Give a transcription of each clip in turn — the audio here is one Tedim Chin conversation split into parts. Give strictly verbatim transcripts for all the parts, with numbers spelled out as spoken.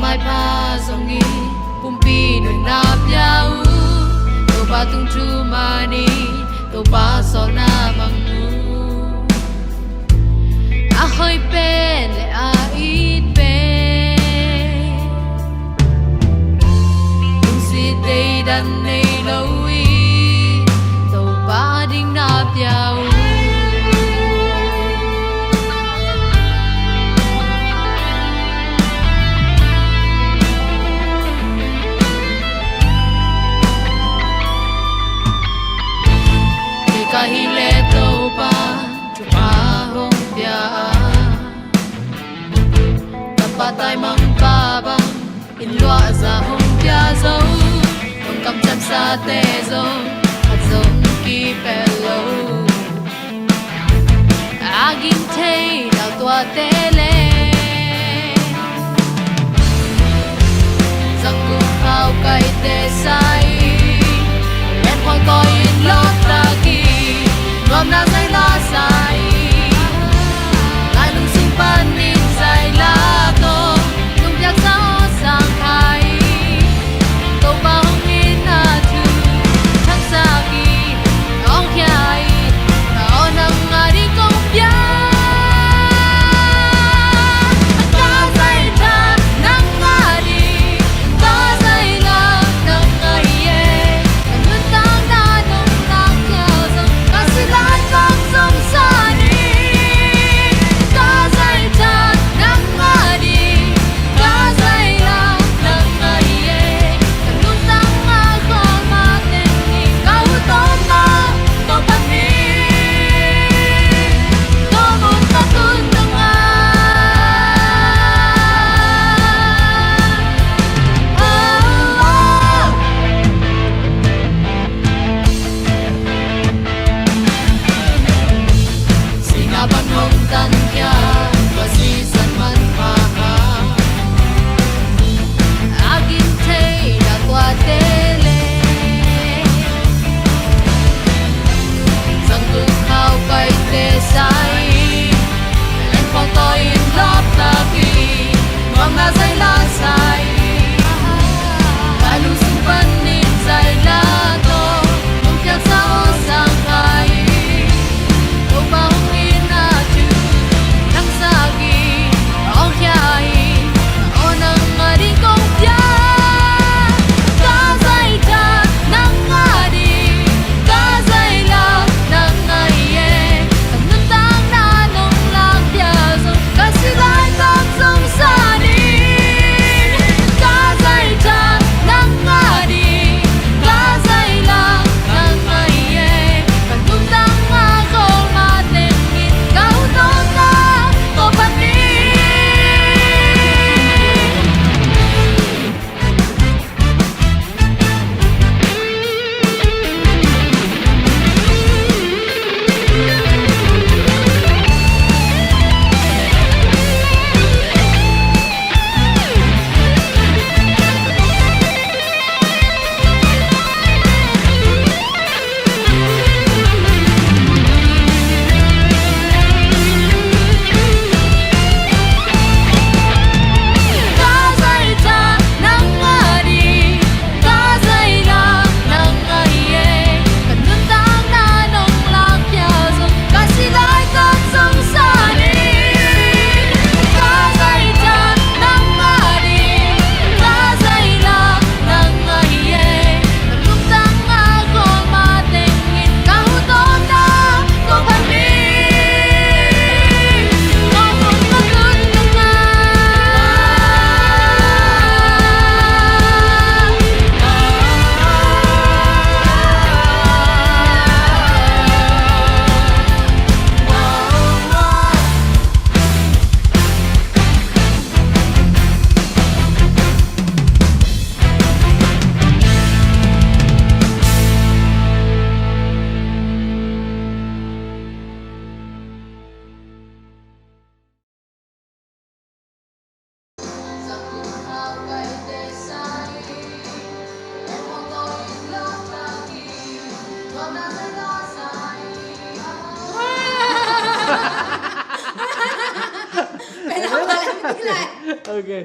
Maipha zong in pumpi nunna pia uh, Topa tung thu man in Topa sawlna mang uh. A hoih pen le a it pen, lungsit deidan nei lo in Topa ding na pia uh. Kei ka hi le Topa thupha hong pia a, ka pa taimang pa bang in luahza hong pia zo. Hong kamciamsa te zong khat zong kipel lo. A gim thei lau tuate le zangkung khau kaite sai, len khuang tawi in lawp tak in, nuamna zai la sai. Lai lungsung panin zai la tawh, lungpiak sa aw sang khai. Topa hong itna thu thangsak in, hong khia in, ka aw nang a ding kong pia. Ka zai tha nang a ding, ka zai la nang a hi e. Ka nuntakna nong lak khia zong, ka silai kong zong sa ding. Ka zai tha nang a ding, ka zai la nang a hi e. Ka nuntakna khawl ma teng in ka ut tawm na, ka pan ni. Ka mun ka tun nang a. Singapore hong tan kia, tua sisan manpha kha. A gim thei la tuate le zangkung khau kaite sai, len khuang tawi in lawp tak in, nuamna zai la sai. Ka lungsung panin zai la tawh, lungpiak sa aw sang khai. Topa hong itna thu thangsak in, hong khia in, ka aw nang a ding kong pia. Ka zai tha nang a ding, ka zai la nang a hi e. Ka nuntakna nong lak khia zong, ka silai kong zong sa ding. Ka zai tha nang a ding, ka zai la nang a hi e. Ka nuntakna khawl ma teng in ka ut tawm na, ka pan ni. Okay.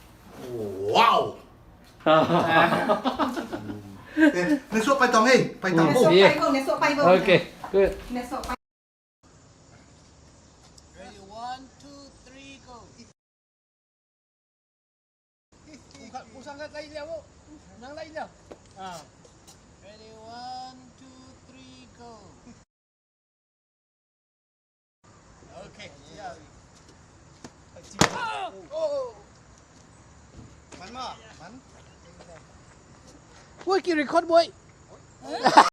Wow. Eh, next one, pai tong, hey, pai tong. Next one, pai tong, next one, pai tong. Okay, good. Next one, pai. Ready, one, two, three, go. Pusang kat lain dia, Bu. Nang lain dia. Ah. Ready, one, two, three, go. Okay, siap. Oh. Man ma, man. Woi, ki record, boy.